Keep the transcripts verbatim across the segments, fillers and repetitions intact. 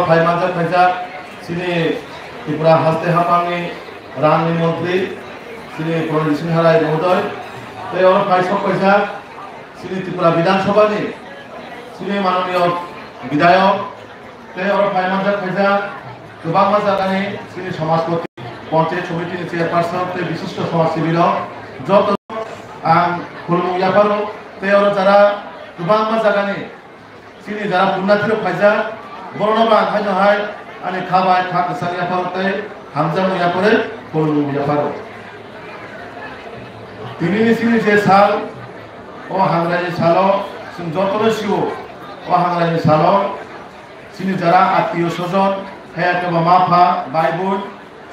Phai manjak phaijak chini Tripura haste haphangni rangni montri chini Pranit Singha Rai mohodoy, tei oro phai sok phaijak chini Tripura Bidhan Sabhani chini manoniyo bidhayok, tei oro phai manjak phaijak kwbangma jagani chini samajpati, panchayat somitini chairperson tei bisishto samajsebi rok joto ang khulumung yapharo, tei oro jara kwbangma jagani chini jara punyatirok phaijak, borokno bo ang haino hai ani kha bai kha kwchang yapharo tei hamjakmung yapharwi khulumung yapharo. Tinini chini je sal, o Hangrai ni salo, chwng jotono sio, o Hangrai ni salo, chini jara attiyo sojon, haya khe ba ma pha, bai bun,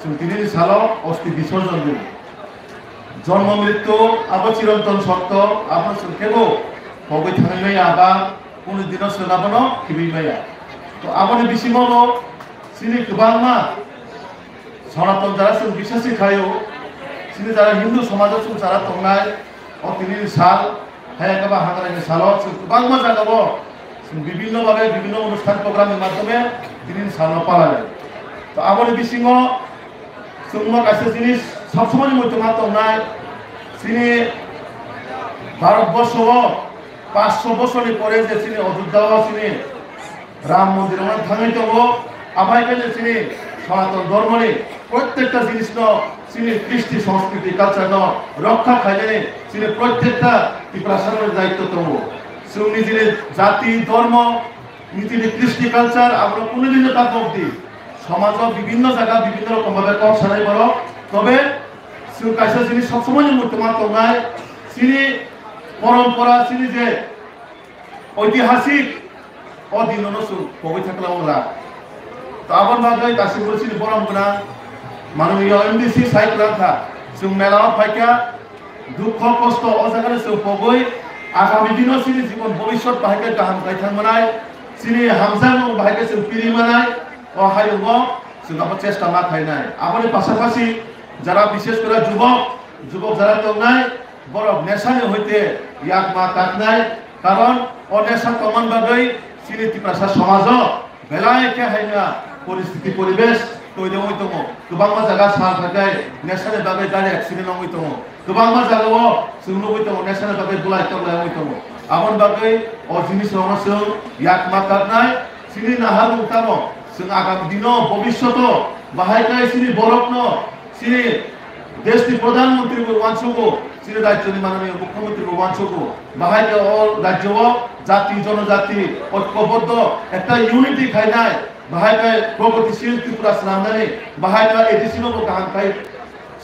chwng tinini salo osti bisorjon di. Jonmo mrityu abo chirantan sotto, abo chwng kebo pogwi thangwi maya ba kunu dino chwng abono khibwi maya. To aboni bisingo bo chini kwbangma Sanatan jara chwng bisasi khaio, chini jara Hindu somajo chwng jara tongnai, o tinini sal, haya khe ba Hangrai ni salo chwng kwbangma jagao chwng bibinno bhabe bibinno onusthan program ni madhyome tinini salno palanai. To aboni bisingo chwngno kaisa jinis sob somoi ni muitu ma tongnai, chini Bharat borso o paanch sho bosorni pore je chini Ayodhya o chini Ram Mondir wngna thangwi tongo. Abai khe chini Sanatan Dhormoni protekta jinisno, chini Kristi Sanskriti Culture no rokha khainani chini protekta Tiprasarokni daityo tongo. Chwng nijini jati, dhormo, nijini Kristi Culture abono kunu dino ta kok di. Somajo bibinno jaga bibinno rokom bhabe kok sanai borok. Tobe chwng kaisa jinis sob somoi ni muitu ma tongnai, chini porompora, chini je oitihasik o dinono chwng pogwi thangla wngla. To aboni bagwi dasimbo chini borom gwnang manwi M D C sai kwlangkha. Chwng mela o phaikha, dukho kosto o jagano chwng pogwi agami dino chini jibon bobiswt bahai khe kaham khai thang manai, chini hamjakmung bahai khe chwng piri manai, o hayungo chwng abo chesta ma khainai. Aboni pasapasi jara bishesh kore jubok, jubok jara tongnai, borok nesani hoite yakma kaknai, karon o nesa tongmani bagwi chini Tiprasa somajo belai khe haino poristiti poribesh toide wngwi tongo. Kwbangma jaga sal phaikhe nesani bagwi gari accident wngwi tongo. Kwbangma jagao chwng nugwi tongo, nesani bagwi bulai toklai wngwi tongo. Aboni bagwi o jinisrokno chwng yakma kaknai, chini naharmung tamo chwng agami dino, bobisyoto bahai khe chini borokno, chini deshni Pradhan Mantri bo uansugo, chini rajyoni mananiya Mukhyamantri bo uansugo. Bahai khe o rajyo o jati, jonojati, oikoboddo, ekta unity khainai, bahai khe Pragatisil Tripura swnamnani, bahai khe A D C no bo kaham khai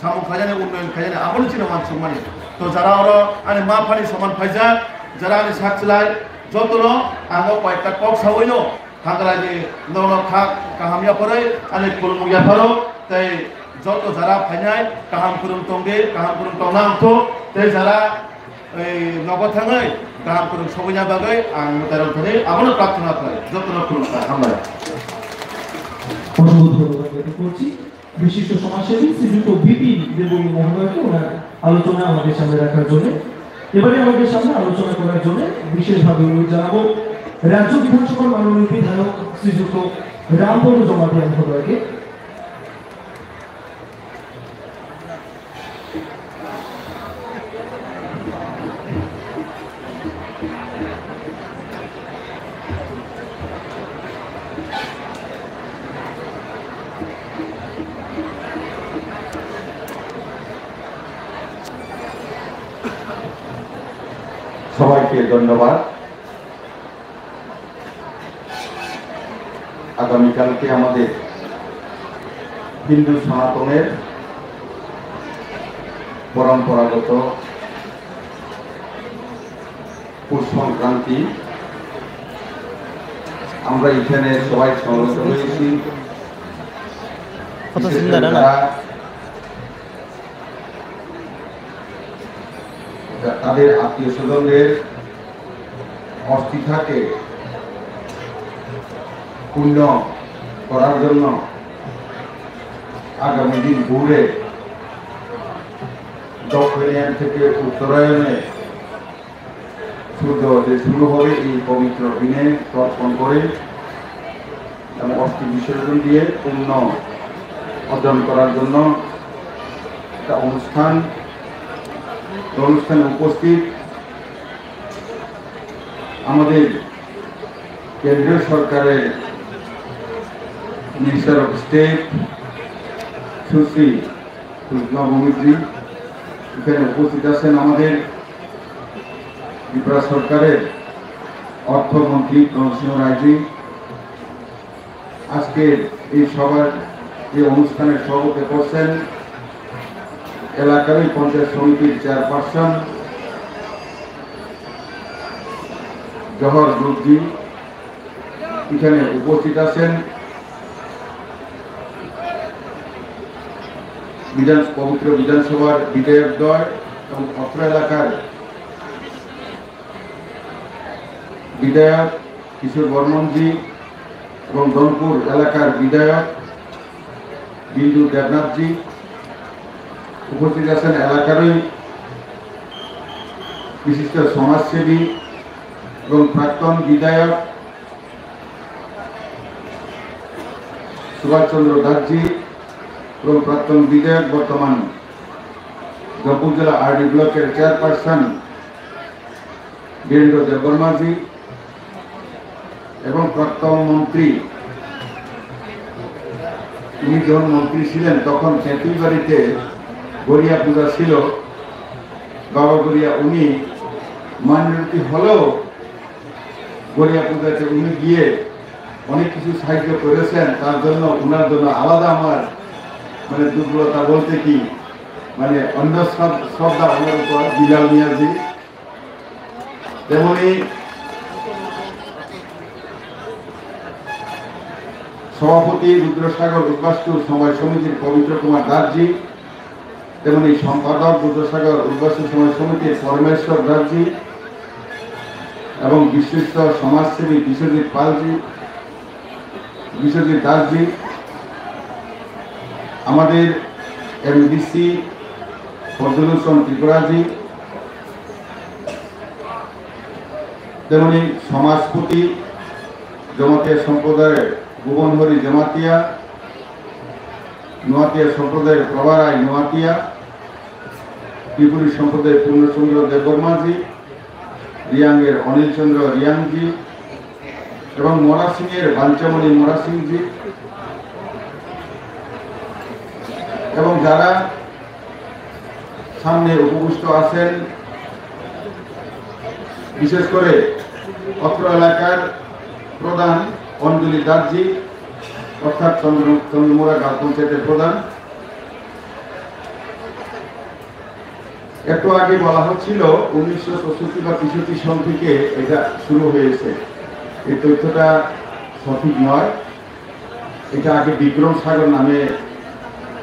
samung khainani, unnoyon khainani, aboni chini uansukmani. To jara oro ani ma phani soman phaijak, jara ani sak chwlai, jotono ang o koyekta kok sawi no, Hangrai ni nono kha kaham yapharwi ani khulumung yapharo, tei joto jara phainai kaham khulum tongdi, kaham khulum tongna wngthok, tei jara ei nogo thangwi kaham khulum sogwina bagwi ang mwtai rok thani abono prarthana khlai, jotono khulumkha, hambai. অসংখ্য ধন্যবাদ জ্ঞাপন করছি। বিশিষ্ট সমাজসেবী শ্রীযুক্ত বিপিন দেববর্মা মহোদয়কে ওনার আলোচনা আমাদের সামনে রাখার জন্য। এবারে আমাদের সামনে আলোচনা করার জন্য বিশেষভাবে অনুরোধ জানাবো রাজ্য বিধানসভার মাননীয় বিধায়ক শ্রীযুক্ত রামপদ জমাতিয়া মহোদয়কে। সবাইকে ধন্যবাদ। আগামীকালকে আমাদের হিন্দু সনাতনের পরম্পরাগত পৌষ সংক্রান্তি। আমরা এখানে সবাই সমবেত হয়েছি। কত বিশেষ সুন্দর করে না? যারা তাদের আত্মীয় স্বজনদের অস্থি থাকে পুণ্য করার জন্য আগামী দিন ভোরে দক্ষিণায়ন থেকে উত্তরায়ণে সূর্য যে শুরু হবে এই পবিত্র দিনে তর্পণ করে এবং অস্থি বিসর্জন দিয়ে পুণ্য অর্জন করার জন্য একটা অনুষ্ঠান, অনুষ্ঠানে উপস্থিত আমাদের কেন্দ্রীয় সরকারের মিনিস্টার অফ স্টেট সুশ্রী সুষমা বমিজি, এখানে উপস্থিত আছেন আমাদের ত্রিপুরা সরকারের অর্থমন্ত্রী প্রণব সিংহ রায়জি। আজকের এই সভার, এই অনুষ্ঠানের সভাপতি করছেন এলাকার ওই পঞ্চায়েত সমিতির চেয়ারপারসন জহর গ্রুপজি। এখানে উপস্থিত আছেন বিধান, পবিত্র বিধানসভার বিধায়ক দ্বয় এবং অত্র এলাকার বিধায়ক কিশোর বর্মনজি এবং ধনপুর এলাকার বিধায়ক বিন্দু দেবনাথজি। উপস্থিত আছেন এলাকারই বিশিষ্ট সমাজসেবী এবং প্রাক্তন বিধায়ক সুভাষচন্দ্র দাসজি এবং প্রাক্তন বিধায়ক, বর্তমান জয়পুর জেলা আরডি ব্লকের চেয়ারপারসন বীরেন্দ্র দেববর্মাজি এবং প্রাক্তন মন্ত্রী, উনি যখন মন্ত্রী ছিলেন তখন তেঁতুলবাড়িতে গড়িয়া পূজা ছিল। বাবা গড়িয়া উনি মাইনরিটি হলেও গড়িয়া পূজাতে উনি গিয়ে অনেক কিছু সাহায্য করেছেন, তার জন্য, ওনার জন্য আলাদা আমার মানে দুর্বলতা বলতে কি, মানে অন্য শ্রদ-, শ্রদ্ধা ওনার উপর বিলাল মিয়াজি, তেমনি সভাপতি রুদ্রসাগর উদ্বাস্তু সমবায় সমিতির পবিত্র কুমার দাসজি, তেমনি সম্পাদক রুদ্রসাগর উদ্বাস্তু সমবায় সমিতির পরমেশ্বর দাসজি এবং বিশিষ্ট সমাজসেবী বিশ্বজিৎ পালজি, বিশ্বজিৎ দাসজি, আমাদের এমডিসি ফজলুল ইসলাম ত্রিপুরাজি, তেমনি সমাজপতি জমাতিয়া সম্প্রদায়ের ভুবনহরি জমাতিয়া, নোয়াতিয়া সম্প্রদায়ের প্রভারায় নোয়াতিয়া, ত্রিপুরী সম্প্রদায়ের পূর্ণচন্দ্র দেববর্মাজি, রিয়াংয়ের অনিল চন্দ্র রিয়াংজি এবং মরা সিংয়ের বাঞ্চামণি মরা সিংজি এবং যারা সামনে উপবিষ্ট আছেন, বিশেষ করে অত্র এলাকার প্রধান অঞ্জলি দাসজি, অর্থাৎ চন্দ্র-, চন্দ্রমুড়া গাঁও পঞ্চায়েতের প্রধান। একটু আগে বলা হচ্ছিল উনিশশো চৌষট্টি বা তেষট্টি সন থেকে এটা শুরু হয়েছে। এই তথ্যটা সঠিক নয়। এটা আগে বিক্রম সাগর নামে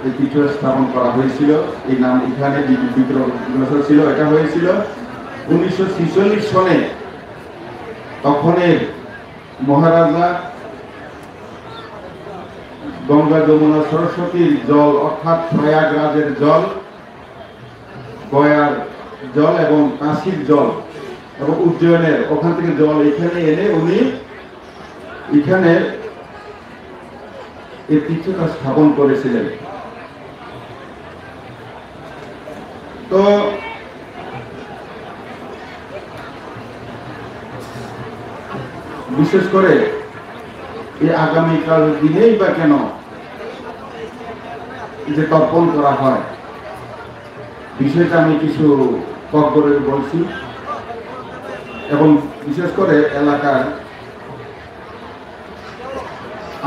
এই পীঠস্থাপন করা হয়েছিল। এই নাম এখানে বি-, বিক্রম, বিক্রম সাগর ছিল। এটা হয়েছিল উনিশশো ছেচল্লিশ সনে। তখনের মহারাজা গঙ্গা, যমুনা, সরস্বতীর জল, অর্থাৎ প্রয়াগরাজের জল, গয়ার জল এবং কাশীর জল এবং উজ্জয়নের ওখান থেকে জল এখানে এনে উনি এখানে এই পীঠটা স্থাপন করেছিলেন। তো বিশেষ করে এই আগামীকাল দিনেই বা কেন যে তর্পণ করা হয়, বিষয়টা আমি কিছু ককবরে বলছি এবং বিশেষ করে এলাকার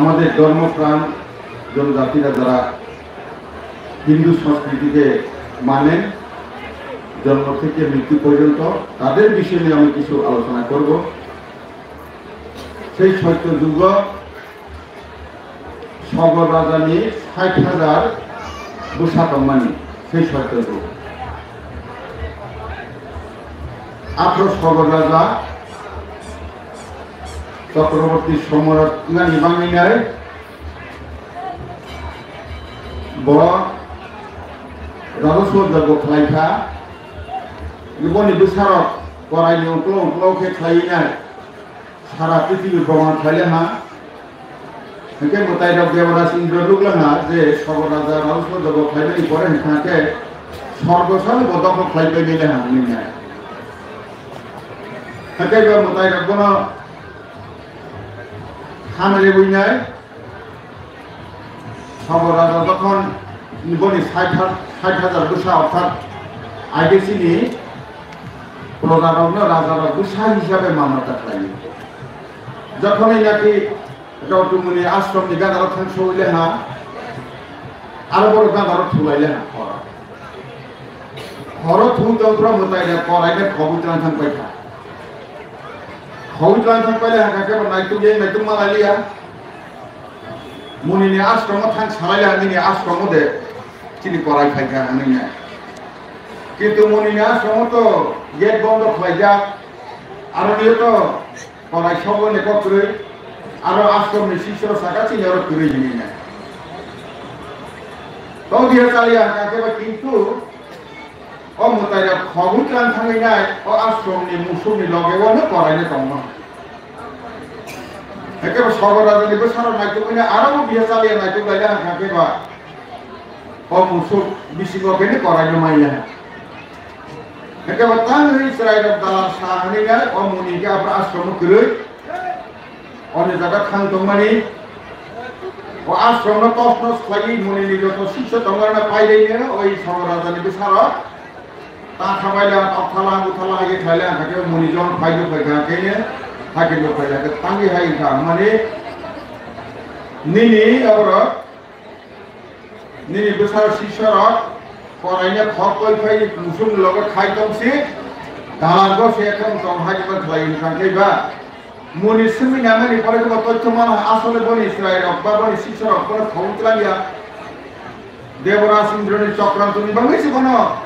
আমাদের ধর্মপ্রাণ জনজাতিরা যারা হিন্দু সংস্কৃতিকে মানেন, জন্ম থেকে মৃত্যু পর্যন্ত, তাদের বিষয় নিয়ে আমি কিছু আলোচনা করব। সেই সত্য যুগ সগর রাজানি ষাট হাজার বৈশাখ মানি সেই সত্য যুগ। আঠারো সগর রাজা চক্রবর্তী সম্রাট নানি বাঙাইনাই ব রাজস্ব যজ্ঞ খালাইখা। ইবনি বিচারক করাইনি উকলো উকলো খে খাইনাই সারা পৃথিবী ভ্রমণ খাইলে হা। Hwnkhe mwtai rok Deboraj Indro luklang ha je Sogo raja Rajasabha jogo khlaimani pore hwnkha khe sorgo salo bo dokhol khlai painai le ha hwnwi nai. Hwnkhe bo mwtai rok bono hamari buinai. Sogo raja jokhon boni sait ha-, sait hajar bwsa, orthat aige chini projarokno rajarok bwsa hisabe manna ta khlaio. Jokhonai naki Rautumuni ashramni gana rok thang soi le ha, aro borok gana rok thulai le ha horo. Horo thung tong pro mwtai le korai le khogwi tlang thang pai kha. Khogwi tlang thang pai le ha kha khe bo naituk ye naituk ma lai liya. Munini asromo thang salai le ha nini asromo de chini korai phai kha nini. Kintu munini asromo to gate bondo khlai jak. Aro niyo to Korai sobo ni kok kwrwi, aro ashram ni sisro saka chini oro kwrwi hwnwi nai. Tong dia chaliya hwnkha khe ba kintu o mwtai rok khogwi tlang thangwi nai, o ashram ni musuk ni loge o no korai no tongma. Hwnkhe ba Sogo raja ni bwsarok naituk wngya, aro bo dia chaliya naituk laila hwnkha khe ba o musuk bisingo bini korai no manya. Hwnkhe bo tang hwnwi chwrairok dalal sa hwnwi nai, o muni hwnkhe aphuru ashromo kwrwi. Oni jaga thang tongmani, o ashromno tos nos khlaiwi munini joto sisyo tongmani pairwi nai, o Sogo rajani bwsarok. Ta khabaila, tokhala, buthala hai khe khlaila, hwnkhe muni jon phaido phaikha, kene hakhe bo phaila, tangwi hai wngkha, mani nini aborok Nini bwsa sisorok koraina khok koi phai musukni loge khai tong si, dalargo se khong tong hai ma khlai wngkha khe ba. Muni simi namani pore bo toitho mana asole boni chwrairok ba boni sisorok bono khong tlang ya. Deboraj Indroni chokranto ni bagwi se bono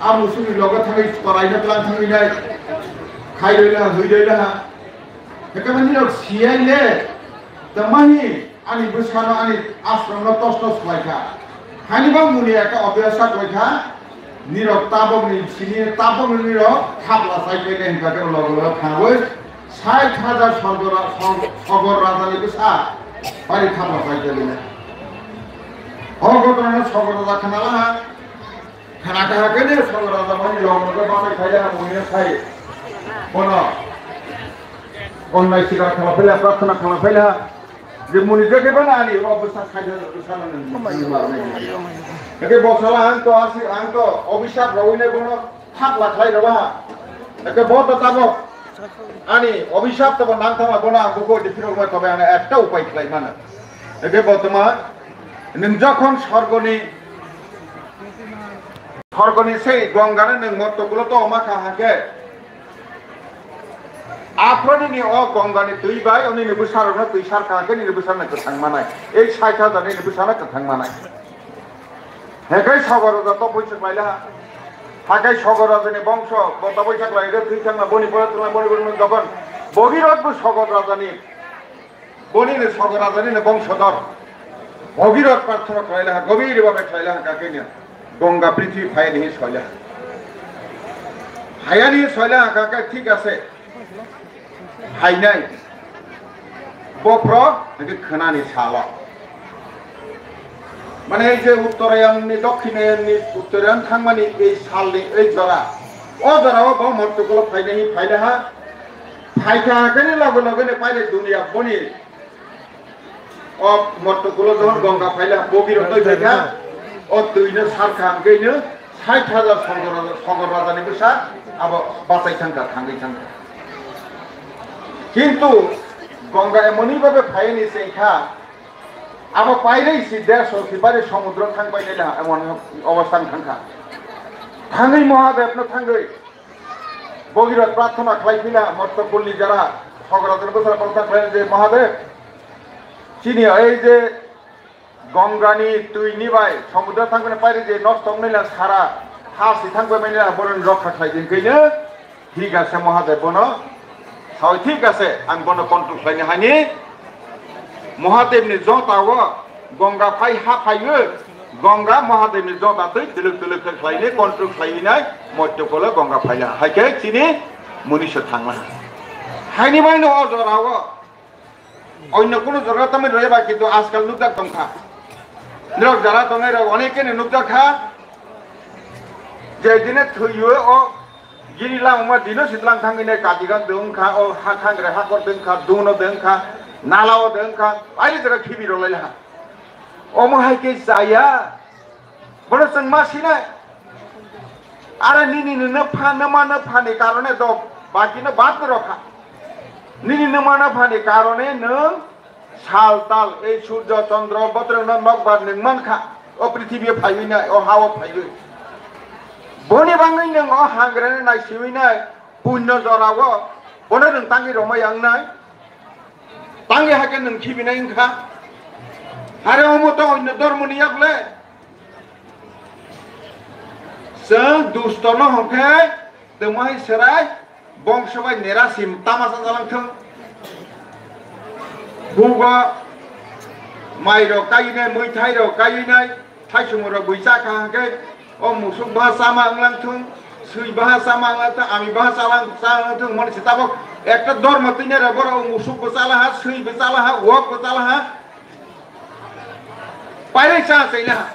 a musukni loge thangwi koraina tlang thangwi nai. Khai roi laha, hui roi laha. Hwnkhe nirok siyai le, tamahi ani bwsano ani asromno tosto swlaikha. Hani bang muni ekta obhyas koikha, nirok tabokni sini tabokni nirok thapla chaipaikha hwnkha khe logo logo thangwi sait hajar sorgo ra-, sor-, Sogor rajani bwsa bari thapla chaipaikha. O gotona Sogor raja khnalaha. Khana kaha khe ne Sogor raja mani log log basai khaile ha mungino sai. Bono. Onnai sikar khala phaila, prarthana khala phaila. Je muni je khe bana ani o bwsa khaile bwsa nang. Eke bosala ang to asi ang to obisap rowine bono thapla khlai roba. Eke bo to tabo. Ani obisap to nang thama bono ang buko de phirok ma tobe ang ekta upai khlai mano. Eke bo toma nwng jokhon sorgoni Sorgoni sei Gongano nwng motto kulo to ma kha hake. Aphrodini o Gongani twi bai onini bwsarokno twi sar kha hake nini bwsarno kwthang manai. Ei sait hajar nini bwsarno kwthang manai. Hekai Sogor raja to bwswk laila. Hakai Sogor rajani bongso bo to bwswk lai re twi thangna boni pore thangna boni pore dogon. Bogirok bo Sogor rajani Boni ni Sogor rajani ni bongso dor. Bogirok prarthana khlai laha, gobir bhabe khlai laha, kake ni Gonga prithibi phai ni soila. Hayani soila kake thik ase. Hainai. Bopro nake khanani salo. Mane ei je Uttarayan ni, Dokkhinayan ni, Uttarayan thangmani ei salni ei jora. O jora o bo mortukulo phainai, phailaha. Phaikha hakhe ni loge loge ni paile duniya boni o mortukulo johon Gonga phaila, bogiro twi phaikha, o twino sarkha hangkeino sait hajar Sogor raja, Sogor rajani bwsa abo bachai thangkha, thangwi thangkha. Kintu Gonga emoni bhabe phaini se kha, abo pairei si desh o si bare somudro thang painai la emon obostha thangkha. Thangwi Mahadevno thangwi Bogirok prarthana khlai phila, morto kulni jara, Sogor rajani bwsarok prarthana khlai je, Mahadev, chini ei je Gongani twini bai somudro thangmani paire je nosto wngnai la sara ha si thangbai mani la boroni rokha khlai di, hwnkhe no thik ase Mahadev bono, sao thik ase, ang bono control khlaini hani Mahadevni jotao Gonga phai ha phaiwi, Gonga Mahadevni jota twi twlwk twlwk khe khlainai, control khlaiwi nai, moitokolo Gonga phaila. Hai khe chini munisa thangla. Haini baino o jorao Onno kuno jaga tamni rwya ba, kintu ajkal nukjak tongkha. Norok jara tongnai rok onek khe nukjak kha. Je dine thwiyo o giri langma dino sitlang thangwi nai katigan dengkha, o ha khangre hakor dengkha, duno dengkha, nalao dengkha, aire jaga khibi rok lai laha. Omo hai khe chaya. Bono chwng ma sinai. Are nini nini pha, nima nima phani karone do, baki no bad no rokha. Nini nima nima phani karone nwng sal tal, ei surjo, chondro, botrok no nokbar nwng mankha. O prithibi phaiwi nai, o hao phaiwi. Boni bangwi nwng o hangrene naisiwi nai, punno jorao, bono nwng tangwi romai ang nai. Tangwi hakhe nwng khibinai wngkha. Are omo to onno dormoni yakle. Chwng dusto no hwnkhe twmai serai bongso bai nera sim tama sajalang thung. Bugo mai rok kayinai, mwithai rok kayinai, thaisung rok bui chakha hwnkhe o musuk baha chama wnglang thung, sui baha chama wnglang thung, ami baha chalang chalang thung, mani se tabok ekta dormo twi nai rok borok o musuk bo chalaha, sui bo chalaha, wok bo chalaha. Pailai cha chaila ha.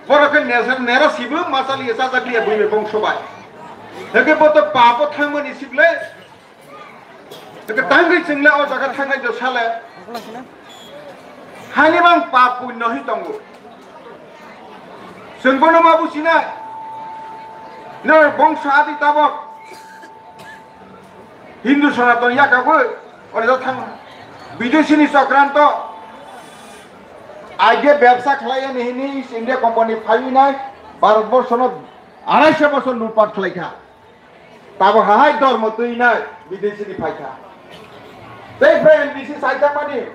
Borok khe nesa nera sibo machali ya chajak liya bui bongso bai. Hake bo to papo thangmani sible. Hake tangri chingla o jaga thangnai do sale. Hani bang pap punno hi tongo. Chwng bono ma businai. Nor bongso adi tabok. Hindu Sanatan yakagwi ore da thang bidesini chokranto aige bebsa khlaiya ni hini East India Company phaiwi nai Bharat borsono araisho bosor lutpat khlaikha. Tabo hahai dormo twi nai bidesini phaikha. Tei N B C saitangmani